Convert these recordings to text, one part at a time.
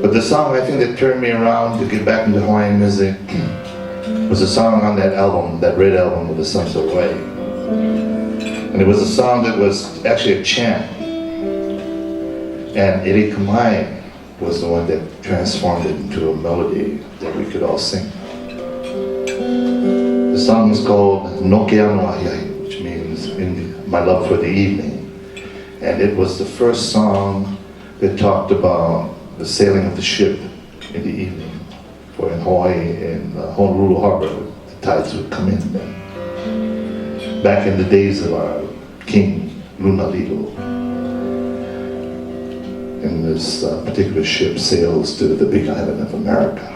But the song I think that turned me around to get back into Hawaiian music was a song on that album, that red album of the Sons of Hawaii. And it was a song that was actually a chant. And Eddie Kamae was the one that transformed it into a melody that we could all sing. The song is called No Ke Ano Ahiahi, which means in my love for the evening. And it was the first song that talked about the sailing of the ship in the evening. For in Hawaii, in Honolulu Harbor, the tides would come in then. Back in the days of our king, Lunalilo. And this particular ship sails to the big island of America.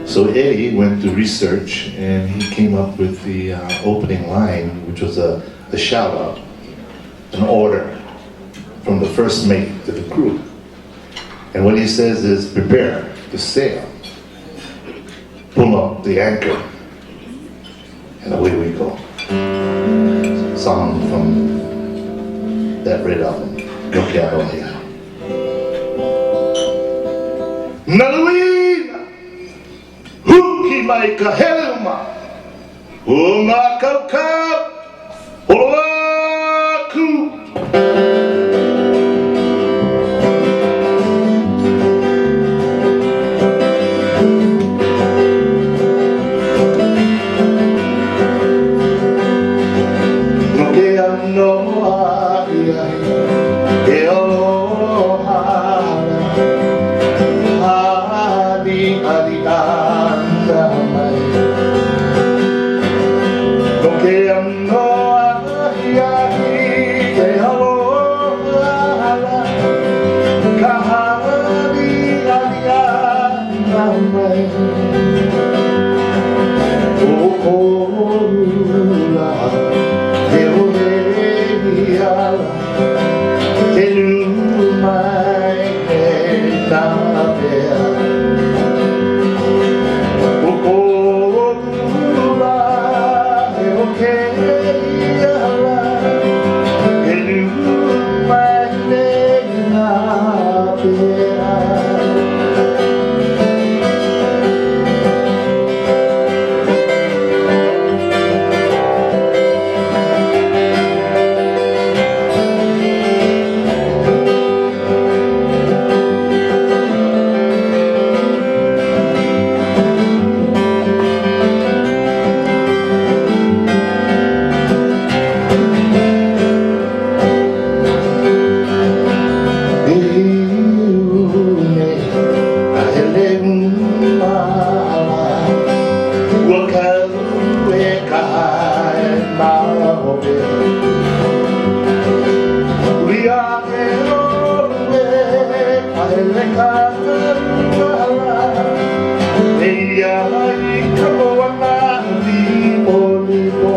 So Eddie went to research and he came up with the opening line, which was a shout out, an order from the first mate to the crew. And what he says is, prepare to sail, pull up the anchor, and away we go. Song from that red album, No Ke Ano Ahiahi. Naluina, huki mai ka heleuma, o ngā kaukau, holo aku. No ke ano ahiahi, e aloha ana, aniani ana mai. No ke ano ahiahi, e aloha ana, ka aniani ana mai. O koʻu lā, e ohe ala, ke lū mai nei nā pea. O koʻu lā, e ohe ala, ke lū mai nei nā pea. E hiu nei ka heleuma ala, ua kau e ka hae ma hope. Hui aʻe ʻoe a hele ka ala, eia i ka moana lipolipo.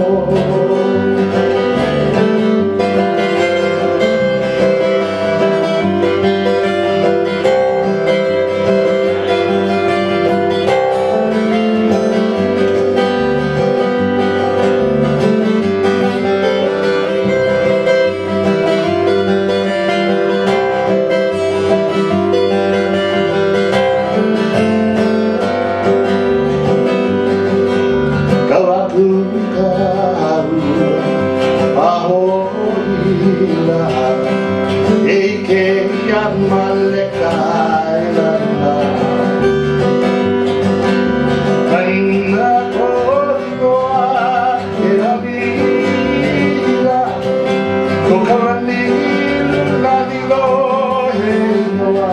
Kau aku ka ua a hoʻi la, e i kēia male kaulana. Kaina ko inoa e Avila, no Kalani Lunalilo he inoa.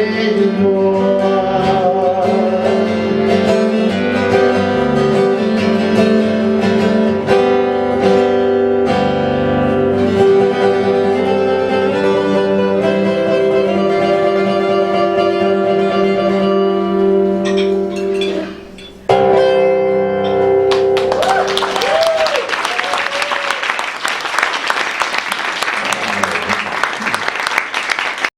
Nō.